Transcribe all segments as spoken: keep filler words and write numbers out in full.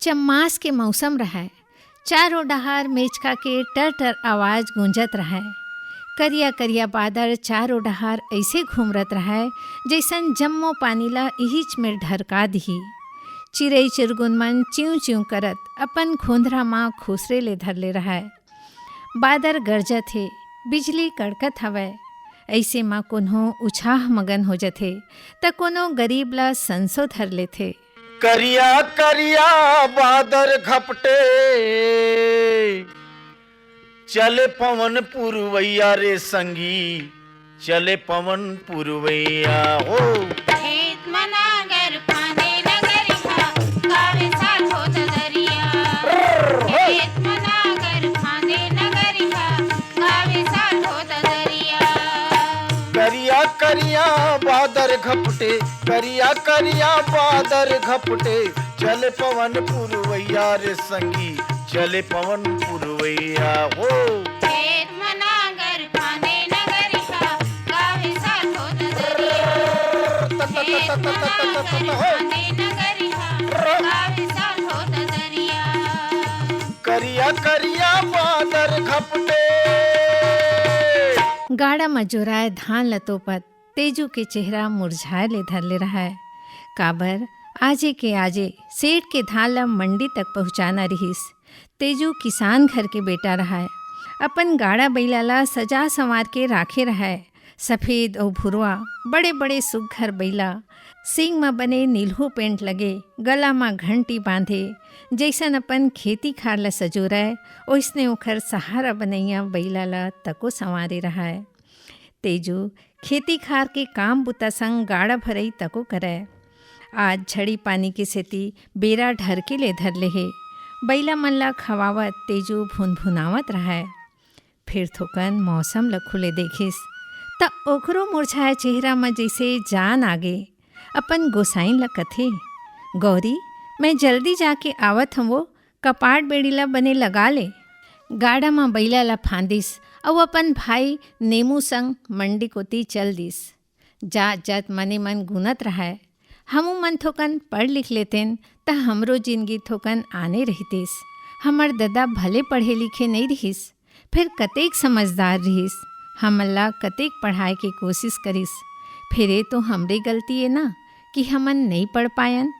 चम्मास के मौसम रहय। चारों डहार मेचका के टर-टर आवाज गूंजत रहय। करिया-करिया बादर चारों डहार अइसे घुमरत रहय, जइसन जम्मो पानी ला इहीच मेर ढरका दिही। चिरई-चिरगुन मन चिंव-चिंव करत अपन खोंधरा म खुसरे ले धर ले रहय। बादर गरजत हे, बिजली कड़कत हवय। अइसे म कोनो उछाह मगन हो जथे, त कोनो गरीब ला संसो धर लेथे। करिया करिया बादर घपटे, चले पवन पुरवैया रे संगी, चले पवन पुरवैया हो। खेत म नांगर फांदे नगरिहा, गावे साठो ददरिया। खेत म नांगर फांदे नगरिहा, गावे साठो ददरिया। करिया करिया बादर घपटे, करिया करिया बादर घपटे, चले पवन पुरवैया रे संगी, चले पवन पुरवैया हो। खेत म नांगर फांदे नगरिहा, गावे साठो ददरिया। खेत म नांगर फांदे नगरिहा, गावे साठो ददरिया। करिया करिया बादर घपटे। गाड़ा म जोराए धान ल तोपत तेजू के चेहरा मुरझाए ले धर ले रहय। काबर आजे के आजे सेठ के धान ल मंडी तक पहुंचाना रिहिस। तेजू किसान घर के बेटा रहय। अपन गाड़ा बइला ल सजा संवार के राखे रहय। सफेद अउ भुरवा, बड़े-बड़े सुग्घर बइला, सींग म बने नीलहू पेंट लगे, गला म घंटी बांधे, जइसन अपन खेती खार ल सजोरय, ओइसने ओखर सहारा बनइया बइला ल तको संवारे रहय। तेजू खेती खार के काम बुता संग गाड़ा भरई तको करय। आज झड़ी पानी के सेती बेरा ढरके ले धर ले हे। बइला मन ल खवावत तेजू भुनभुनावत रहय। फिर थोकन मौसम ल खुले देखिस, त ओकरो मुरझाए चेहरा म जइसे जान आगे। अपन गोसाइन ल कथे, "गौरी, मैं जल्दी जाके आवत हंव, कपाट बेड़ी ल बने लगा ले।" गाड़ा म बइला ल फांदिस अउ अपन भाई नेमू संग मंडी कोती चल दिस। जात-जात मने मन गुनत रहय, "हमू मन थोकन पढ़ लिख लेतेन, त हमरो जिनगी थोकन आने रहितिस। हमर ददा भले पढ़े लिखे नइ रिहिस, फेर कतेक समझदार रिहिस, हमन ला कतेक पढ़ाए के कोसिस करिस, फेर ए तो हमरे गलती ए ना कि हमन नइ पढ़ पायन।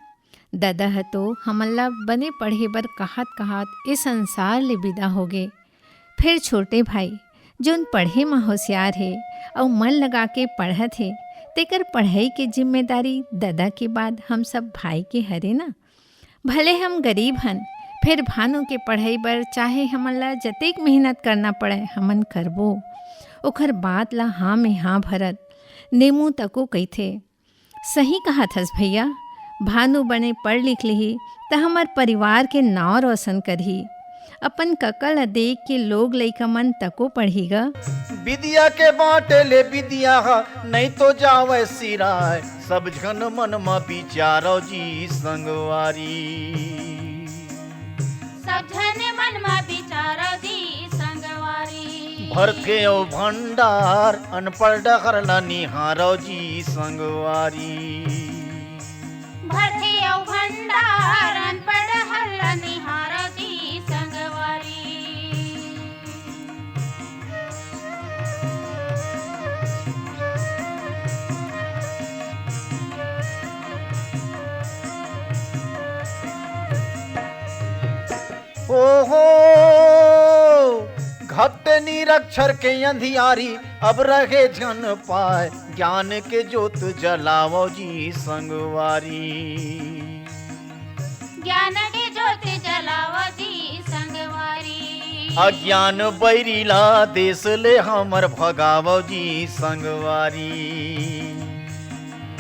ददा ह तो हमन ला बने पढ़े बर कहत-कहत ए संसार ले बिदा होगे। फेर छोटे भाई, जोन पढ़े म होसियार हे अउ मन लगा के पढ़त हे, तेकर पढ़ई के जिम्मेदारी ददा के बाद हम सब भाई के हरे ना। भले हम गरीब हन, फेर भानु के पढ़ई बर चाहे हमन ला जतेक मेहनत करना पड़य, हमन करबो।" ओखर बात ला हाँ में हाँ भरत नेमू तको कहिथे, "सही कहत हस भइया, भानु बने पढ़ लिख लिही, त हमर परिवार के नांव रोशन करही। अपन कका ल देख के लोग लइका मन तको पढ़ही ग।" बिदिया के बाटे ले बिदिया ह, नइ तो जावय सिराय, सब झन मन म बिचारव जी संगवारी। सब झन मन म बिचारव जी संगवारी। भरथे अउ भंडार, अनपढ़ डहर ल निहारव जी संगवारी। भरथे अउ भंडार, अनपढ़ डहर ल निहारव जी संगवारी। ओहो, घपटे निरक्षर के अंधियारी, अब रहे झन पाय, ज्ञान के जोत जलावव जी संगवारी। ज्ञान के जोत जलावव जी संगवारी। अज्ञान बैरी ला देश ले हमर भगावव जी संगवारी।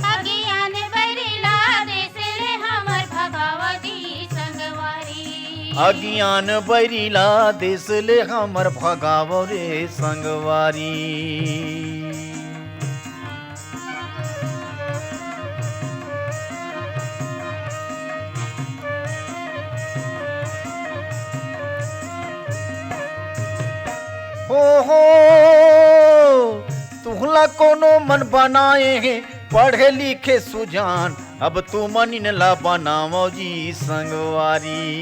अज्ञान बैरी ला देश ले हमर भगावव जी संगवारी। अज्ञान बैरी ला देश ले हमर भगावव रे संगवारी। हो, हो, तुहला कोनो मन बनाए हे, पढ़े लिखे सुजान, अब तुमन इनला बनावव जी संगवारी।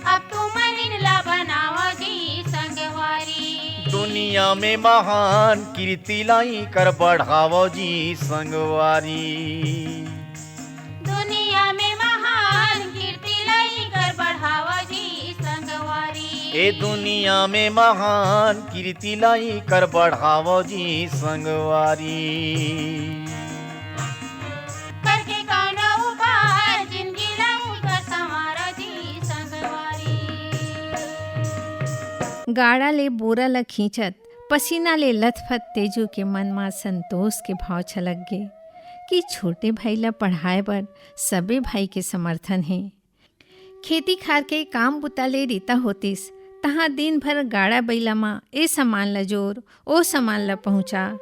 अब तुमन इनला बनावव जी संगवारी। दुनिया में महान कीर्ति ला इकर बढ़ावव जी संगवारी। दुनिया में महान कीर्ति ला इकर बढ़ावव जी संगवारी। ए दुनिया में महान कीर्ति ला इकर बढ़ावव जी संगवारी। करके कौनो उपाय जिंदगी ला इकर संवारव जी संगवारी। गाड़ा ले बोरा ल खींचत, पसीना ले लथपथ तेजू के मन म संतोष के भाव छलक गे कि छोटे भाई ल पढ़ाए बर सबे भाई के समर्थन हे। खेती खार के काम बुता ले रिता होतिस, तहाँ दिन भर गाड़ा बइला म ए सामान ल जोर, ओ सामान ल पहुँचा।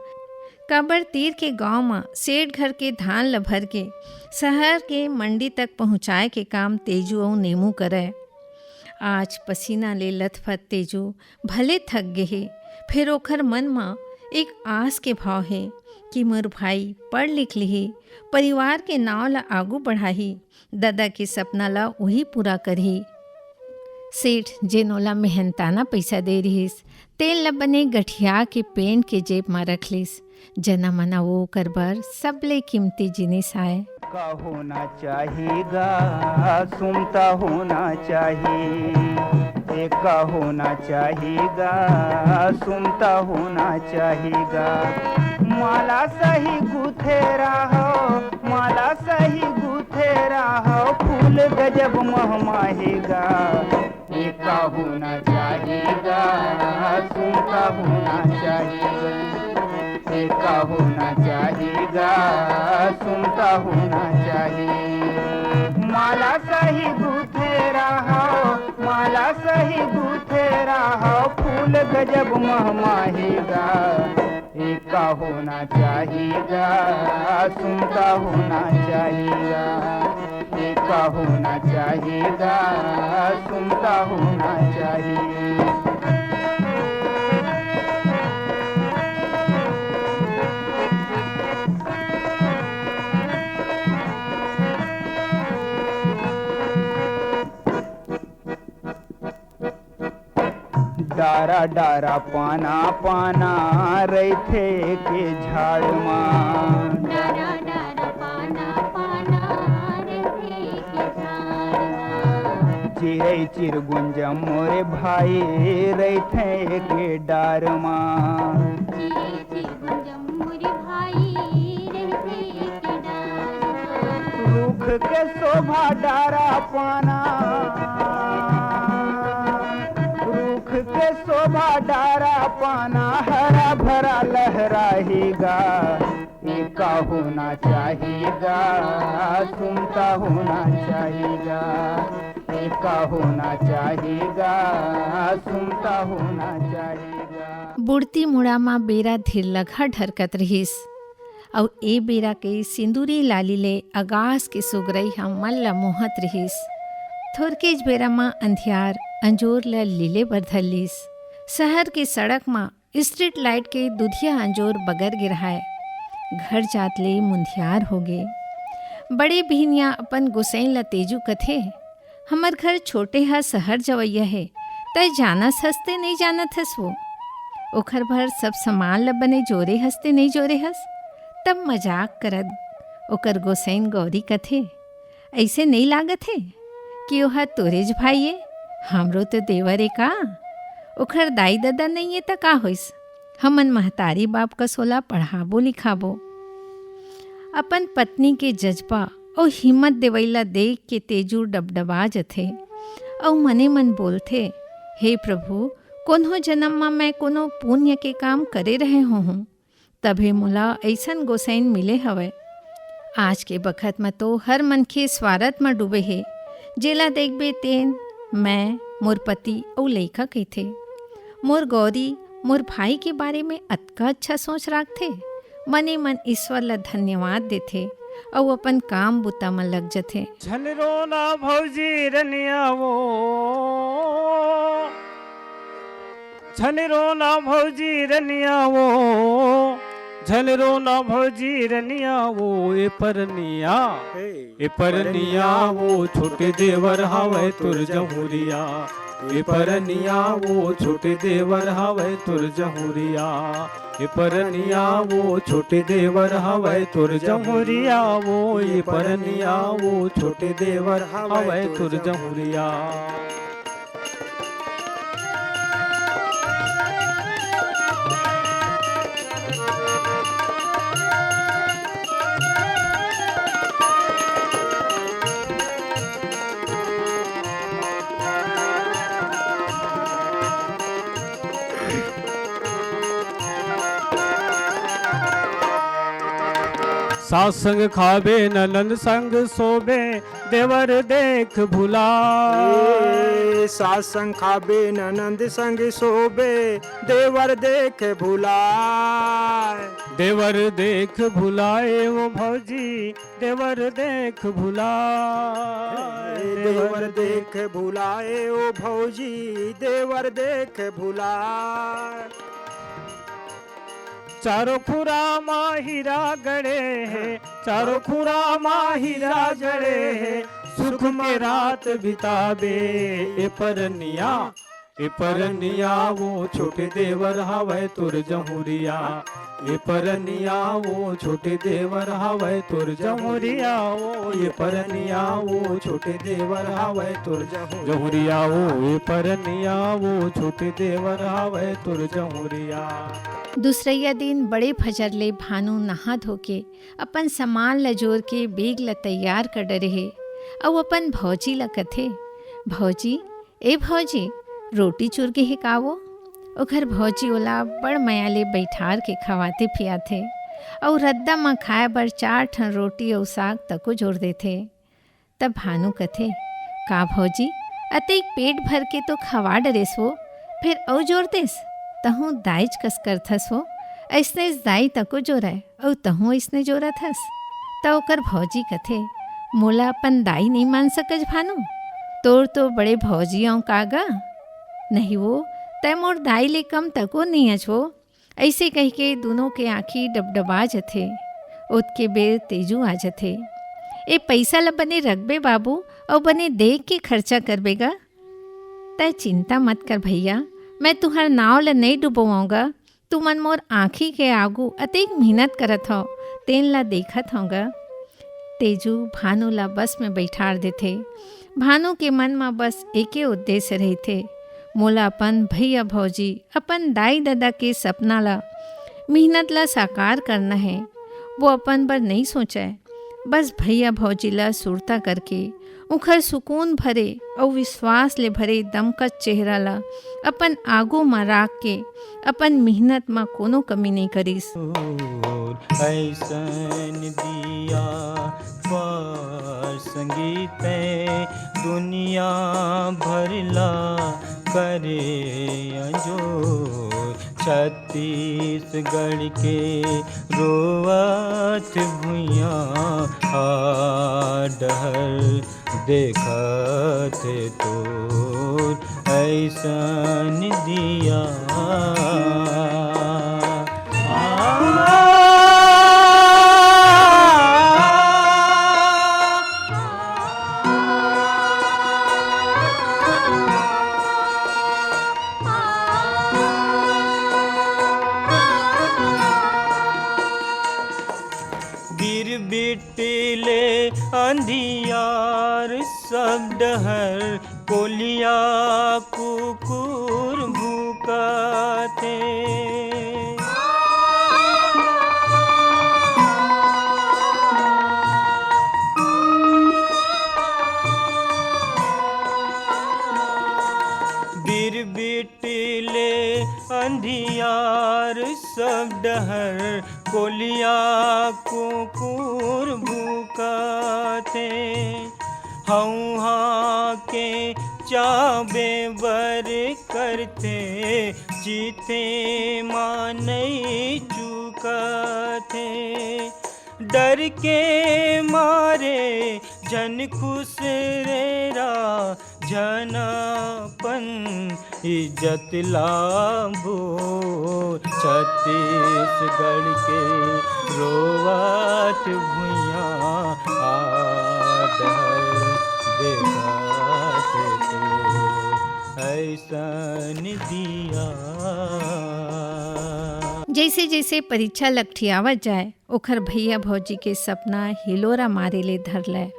काबर तीर के गांव म सेठ घर के धान ल भर के शहर के मंडी तक पहुँचाए के काम तेजू अउ नेमू करय। आज पसीना ले लथपथ तेजू भले थक गे हे, फेर ओखर मन म एक आस के भाव हे कि मोर भाई पढ़ लिख लिही, परिवार के नांव ल आगू बढ़ाही, ददा के सपना ल उही पूरा करही। सेठ जेन ओला मेहनताना पइसा दे रिहिस, तेन ल बने गठिया के पेंट के जेब म रख लिस। जना मना वो ओकर बर सबले कीमती जिनिस आय। का होना चाही गा, सुमता होना चाही। ए का होना चाही गा, सुमता होना चाही गा। माला सही गुथे राहो, माला सही गुथे राहो, फूल गजब महमाही गा। ए का होना चाही गा, सुमता होना चाही गा। ए का होना चाही गा, सुमता होना चाही। माला सही गुथे राहो, माला सही गुथे राहो, फूल गजब महमाही गा। ए का होना चाही गा, सुमता होना चाही गा। ए का होना चाही गा, सुमता होना चाही। डारा डारा पाना पाना रहिथे के झाड़ मा। डारा डारा पाना पाना रहिथे के झाड़ मा। चिरई चिरगुन जम्मो रे भाई रहिथे के डार मा। चिरई चिरगुन जम्मो रे भाई रहिथे के डार मा। रुख के शोभा डारा पाना, रुख के शोभा डारा पाना, हरा भरा लहराही गा। ए का होना चाही गा, सुमता होना चाही गा। ए का होना चाही गा, सुमता होना चाही गा। बुड़ती मुड़ा म बेरा धिरलघा ढरकत रिहिस, अउ ए बेरा के सिंदूरी लाली ले अगास के सुगरई ह मन ल मोहत रिहिस। थोरकेच बेरा म अंधियार अंजोर ल लीले बर धर लिस। शहर के सड़क म स्ट्रीट लाइट के दुधिया अंजोर बगर गे रहय। घर जात ले मुंधियार होगे। बड़े बिहनिया अपन गोसइन ल तेजू कथे, "हमर घर छोटे ह शहर जवइया हे, तय जानस हस ते नइ जानत हस वो। ओखर बर सब समान ल बने जोरे हस ते नइ जोरे हस।" तब मजाक करत ओकर गोसइन गौरी कथे, "अइसे नइ लागत हे कि ओह तोरेच भाई ए, हमरो तो देवर ए का? ओखर दाई ददा नइ ए त का होइस? हमन महतारी बाप कस ओला पढ़ाबो लिखाबो।" अपन पत्नी के जज्बा अउ हिम्मत देवई ला देख के तेजू डबडबा जथे अउ मने मन बोलथे, "हे प्रभु, कोनो जन्म म मैं कोनो पुण्य के काम करे रहे होहूँ, तभे मोला अइसन गोसइन मिले हवय।" आज के बखत म तो हर मनखे स्वारथ म डूबे हे, जेला देखबे तेन मैं, मोर पति अउ लइका कहिथे। मोर गौरी मोर भाई के बारे में अतका अच्छा सोच राखथे, मने मन ईश्वर ला धन्यवाद देथे अउ अपन काम बुता म लग जथे। झन रोना भौजी रनिया वो, झन रोना भौजी रनिया वो, झन रोना भौजी रनिया वो ए परनिया। हे, ए परनिया वो छोटे देवर हवय तोर जहुरिया। ए परनिया वो छोटे देवर हवय तोर जहुरिया। ए परनिया वो छोटे देवर हवय तोर जहुरिया वो। ए परनिया वो छोटे देवर हवय तोर जहुरिया। सास संग खाबे, ननंद संग सोबे, देवर देख भुलाय। ए, सास संग खाबे, ननंद संग सोबे, देवर देख भुलाय। देवर देख भुलाय, ओ भौजी, देवर देख भुलाय। ए, देवर देख भुलाय, ओ भौजी, देवर देख भुलाय। चारों खुरा मा हीरा गड़े हे, चारों खुरा मा हीरा गड़े हे, सुख के रात बिताबे। ए परनिया, ए परनिया वो छोटे देवर हवय तोर जहुरिया। ए परनिया वो छोटे देवर हवय तोर जहुरिया वो। ए परनिया वो छोटे देवर हवय तोर जहु-, जहुरिया वो। ए परनिया वो छोटे देवर हवय तोर जहुरिया। दूसरइया दिन बड़े फजर ले भानु नहा धो के अपन समान ल जोर के बेग ल तैयार कर डरे हे, अउ अपन भौजी ल कथे, "भौजी, ए भौजी, रोटी चुर गे हे का वो?" ओकर भौजी ओला बड़ मया ले बइठार के खवाथे पियाथे, अउ रद्दा म खाए बर चार ठन रोटी अउ साग तको जोर देथे। तब भानु कथे, "का भौजी, अतेक पेट भर के तो खवा डरेस वो, फेर अउ जोर देस? तहूँ दाईच कस करथस वो, अइसने दाई तको जोरय, अउ तहूँ अइसने जोरत हस।" त ओकर भौजी कथे, "मोला अपन दाई नइ मान सकस भानु? तोर तो बड़े भौजी अव का गा? नहीं वो, तैं मोर दाई ले कम तको नइ अच वो।" अइसे कहिके दूनों के आँखी डबडबा जथे। ओतके बेर तेजू आ जथे। "ए पइसा ल बने रखबे बाबू, अउ बने देख के खर्चा करबे गा। तैं चिंता मत कर भइया, मैं तुँहर नाव ल नइ डुबोवँव गा। तुमन मोर आँखी के आगू अतेक मेहनत करत हव, तेन ल देखत हँव गा।" तेजू भानु ला बस में बइठार देथे। भानु के मन म बस एके उद्देश्य रहिथे, मोला अपन भइया भौजी, अपन दाई ददा के सपना ला, मेहनत ला साकार करना हे। वो अपन बर नइ सोचय, बस भइया भौजी ला सुरता करके, उंखर सुकून भरे अउ विश्वास ले भरे दमकत चेहरा ला अपन आगू म राख के अपन मेहनत म कोनो कमी नइ करिस। अइसन दिया पर संगीत दुनिया भर ला करे अंजोर। छत्तीसगढ़ के रोवत भुइयां आ डहर देखत तोर अइसन दिया। गिरबिट ले अंधियार सब डहर, कोलिया कुकुर भूकथे। बिरबिट ले अंधियार सब डहर, कोलिया कुकुर भूकथे। हौहा के चाबे बर करथे, जीते मा नइ चूकथे। डर के मारे झन खुसरे रा, झन अपन इज्जत लाबो, छत्तीसगढ़ के रोवत भुइयां, आडहर देखात तो ऐसन दिया। जइसे जइसे परीक्षा लकठियावत जाय, ओखर भइया भौजी के सपना हिलोरा मारे ले धर लय।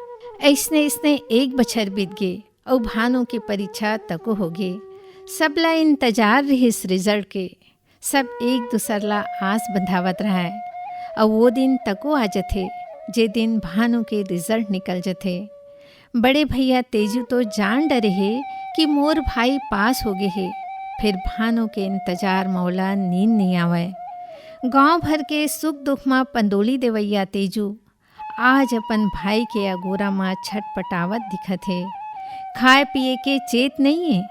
अइसने अइसने एक बछर बीत गे, अउ भानु के परीक्षा तको होगे। सबला इंतजार रिहिस रिजल्ट के। सब एक दूसर ला आस बंधावत रहय। अउ वो दिन तको आ जथे, जे दिन भानु के रिजल्ट निकल जथे। बड़े भइया तेजू तो जान डरे हे कि मोर भाई पास होगे हे, फेर भानु के इंतजार म ओला नींद नइ आवय। गांव भर के सुख दुख म पंदोली देवइया तेजू आज अपन भाई के अगोरा म छटपटावत दिखत हे। खाए पिए के चेत नइये,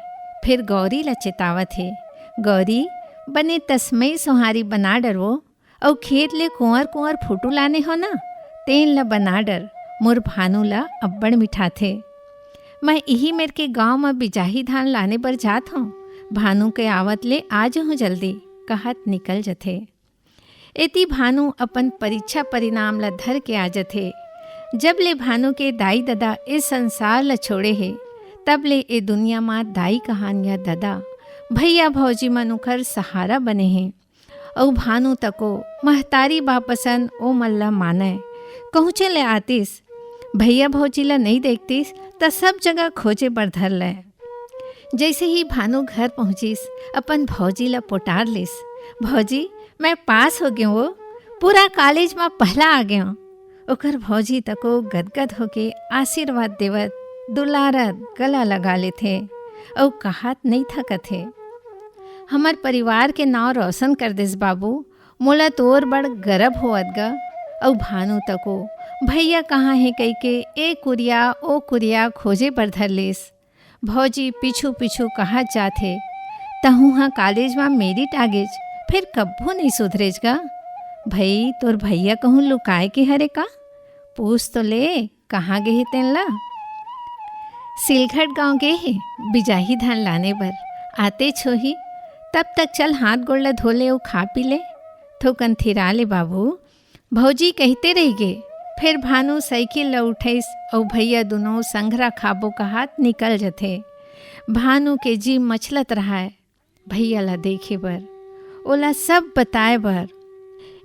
फेर गौरी ल चेतावत हे, "गौरी, बने तसमई सोहारी बना डरवो, अउ खेत ले कुंवर कुंवर फुटू लाने हो ना, तेन ल बना डर, मोर भानु ल अब्बड़ मिठाथे। मैं इही मेर के गांव म बिजाही धान लाने बर जात हंव, भानु के आवत ले आ जहूं जल्दी," कहत निकल जथे। एती भानु अपन परीक्षा परिणाम ल धर के आ जथे। जब ले भानु के दाई ददा ए संसार ल छोड़े हे, तब ले ए दुनिया म दाई कहान या ददा, भइया भौजी मन ओकर सहारा बने हे। अउ भानु तको महतारी बाप असन ओमन ल मानय। कहूँचे ले आतिस, भइया भौजी ल नइ देखतिस, त सब जगह खोजे बर धर लय। जइसे ही भानु घर पहुँचिस, अपन भौजी ल पोटार लिस, "भौजी, मैं पास हो गेंव वो, पूरा कॉलेज म पहला आ गेंव।" ओकर भौजी तको गदगद होके आशीर्वाद देवत, दुलारत गला लगा लेथे, अउ कहत नइ थकत हे, "हमर परिवार के नांव रोशन कर देस बाबू, मोला तोर बड़ गरब होवत गा।" अउ भानु तको भइया कहाँ हे कहिके ए कुरिया ओ कुरिया खोजे बर धर लिस। भौजी पीछू पीछू कहत जात हे, "तहूँ ह कॉलेज म मेरिट आ गेच, फेर कभू नइ सुधरेच गा। भई तोर भइया कहूँ लुकाए के हरे का? पूछ तो ले, कहाँ गे हे तेन ला?" "सिलघट गांव गे हे, बिजाही धान लाने बर, आतेच होही। तब तक चल हाथ गोड़ ल धो ले अउ खा पी ले, थोकन थिरा ले बाबू।" भौजी कहिते रहिगे। फेर भानु साइकिल ल उठइस अउ भइया दुनों संघरा खाबो कहत निकल जथे। भानु के जी मचलत रहय भइया ल देखे बर, ओला सब बताए बर।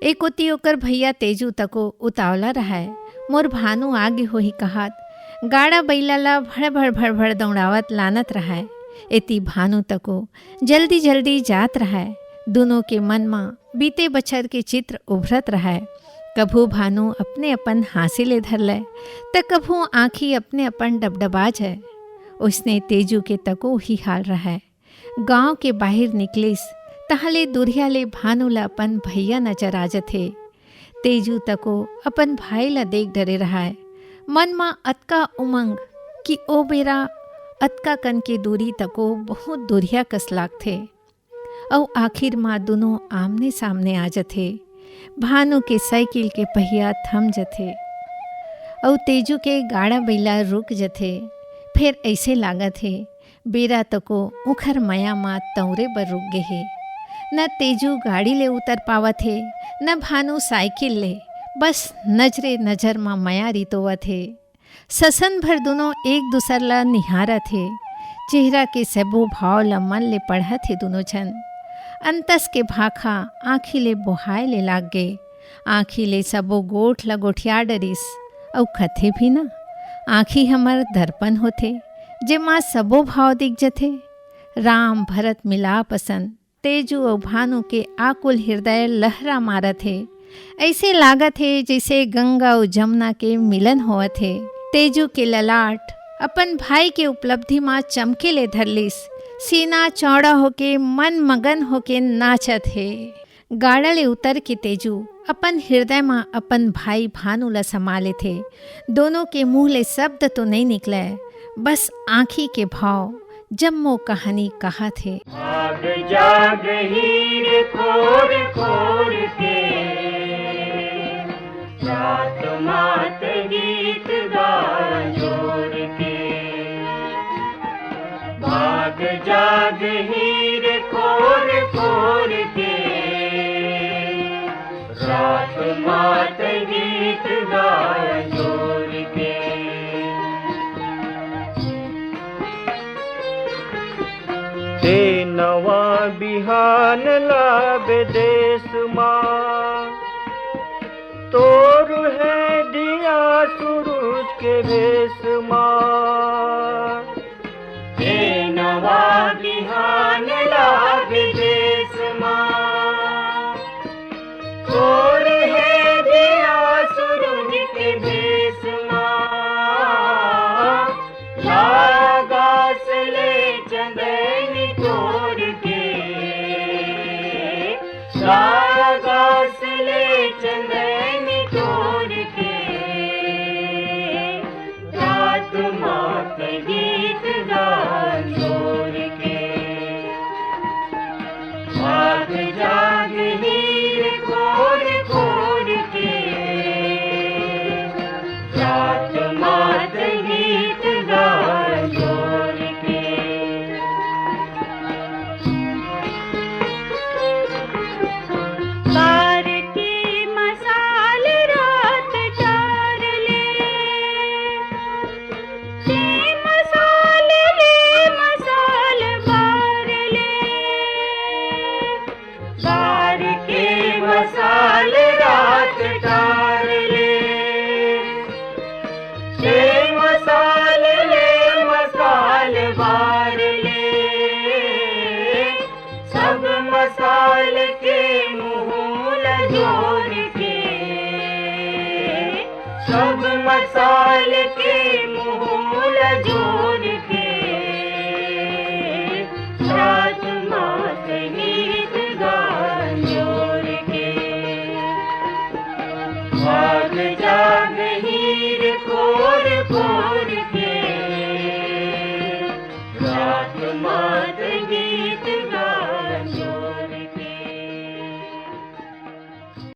ए कोती ओकर भइया तेजू तको उतावला रहय, मोर भानु आगे होही कहत गाड़ा बइला ल भड़भड़ भड़भड़ दौड़ावत लानत रहय। एती भानु तको जल्दी जल्दी जात रहय। दुनों के मन म बीते बछर के चित्र उभरत रहय। कभू भानु अपने अपन हाँसी ले धर लय, त कभू आँखी अपने अपन डबडबा जाय। ओइसने तेजू के तको ही हाल रहय। गांव के बाहिर निकलिस, तहले दुरिहा ले भानु ल अपन भइया नजर आ जथे। तेजू तको अपन भाई ल देख डरे रहय। मन म अतका उमंग कि ओ बेरा अतका कन के दूरी तको बहुत दुरिहा कस लागथे। अउ आखिर म दुनों आमने सामने आ जथे। भानु के साइकिल के पहिया थम जथे अउ तेजू के गाड़ा बइला रुक जथे। फेर अइसे लागत हे, बेरा तको उंखर मया म तंउरे बर रुक गे हे। न तेजू गाड़ी ले उतर पावत हे, न भानु साइकिल ले। बस नजरे नजर म मया रितोवत हे। ससन भर दुनों एक दूसर ल निहारत हे। चेहरा के सबो भाव ल मन ले पढ़त हे दुनों झन। अंतस के भाखा आँखी ले बोहाय ले लाग गे। आँखी ले सबो गोठ ल गोठिया डरिस। अउ कथे भी न, आँखी हमर दर्पण होथे, जेमा सबो भाव दिख जथे। राम भरत मिलाप असन तेजू अउ भानु के आकुल हृदय लहरा मारत हे। अइसे लागत हे, जइसे गंगा अउ जमुना के मिलन होवत हे। तेजू के ललाट अपन भाई के उपलब्धि म चमके ले धर लिस। सीना चौड़ा होके, मन मगन होके नाचत हे। गाड़ा ले उतर के तेजू अपन हृदय म अपन भाई भानु ल समा लेथे। दोनों के मुंह ले शब्द तो नइ निकलय, बस आँखी के भाव जम्मो कहानी कहत हे। जाग जाग हीर खोर खोर के, जात मात गीत गा जोर के। जाग हीर खोर खोर के, रात मात गीत गाय जोर के। ते नवा बिहान लाबे देश मा, तोर हे दिया सूरज के भेष मा। ए नवा बिहान लाबे देश मा, तोर हे दिया सूरज के भेष मा। लागास ले चंदन तोर के, लागास ले चंदन तोर के, रात मात गीत गान जोर के। भाग जाग हीर खोर खोर के, रात मात गीत गान जोर के। कार की मसाल रात चार ले, ते मसाल ले मसाल बार ले। कार के मसाल रात चार ले, ते मसाल ले मसाल बार ले। सब मसाल के मुहूल जोर के, सब मसाल के मुहूल जोर के, रात मात गीत गान जोर के। भाग जाग हीर खोर खोर के, रात मात